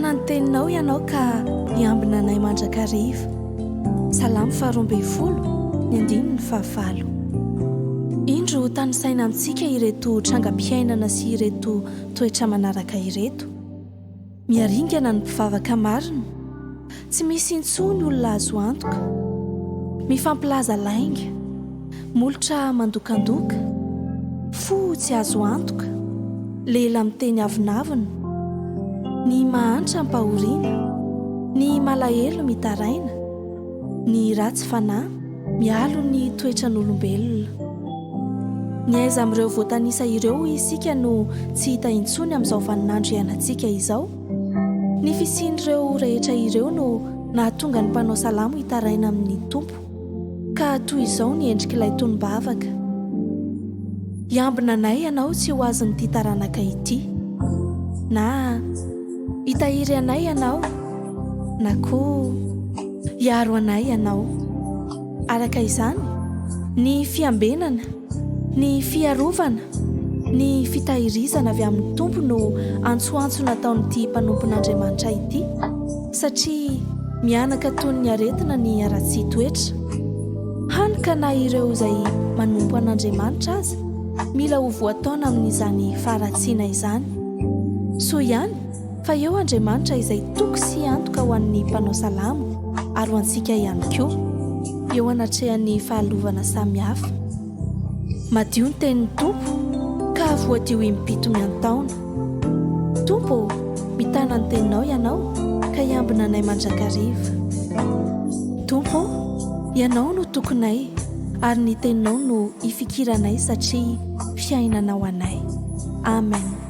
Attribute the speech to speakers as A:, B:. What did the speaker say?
A: Mitana ny teninao Ianao ka hiambina anay mandrakariva. Salamo faharoambinifolo, ny andininy fahavalo. Indro tanisaina amintsika ireto trangam-piainana sy ireto toetra manaraka ireto. Miharingana ny mpivavaka marina. Tsy misy intsony olona azo antoka. Mifampilaza lainga. Molotra mandokandoka. Fo tsy azo antoka. Lela miteny avonavona. Ny mahantra ampahoriana. Ny malahelo mitaraina. Ny ratsy fanahy mialo ny toetran'olombelona. Ny aiza amin'ireo voatanisa ireo hoy isika no tsy hita intsony amin'izao vaninandro iainantsika izao? Ny fisian'ireo rehetra ireo no nahatonga ny mpanao salamo hitaraina amin'ny Tompo, ka toy izao ny endrik'ilay tonom-bavaka, Hiambina anay Ianao tsy ho azon'ity taranaka ity. Na, Hitahiry anay Ianao, na koa, Hiaro anay Ianao. Araka izany, ny fiambenana, ny fiarovana, ny fitahirizana avy amin'ny Tompo no antsoantso nataon'ity mpanompon'Andriamanitra ity, satria mihanaka toy ny aretina ny haratsian-toetra. Hany ka na ireo izay manompo an'Andriamanitra aza mila ho voataona amin'izany faharatsiana izany. Soa ihany fa eo Andriamanitra izay toky sy antoka ho an'ny mpanao salamo ary ho antsika ihany koa, eo anatrehan'ny fahalovana samihafa. Madio ny tenin'ny Tompo ka voadio impito miantaona. Tompo ô, mitana ny teninao Ianao ka hiambina anay mandrakariva. Tompo ô, Ianao no tokinay ary ny teninao no ifikiranay satria fiainana ho anay. Amen.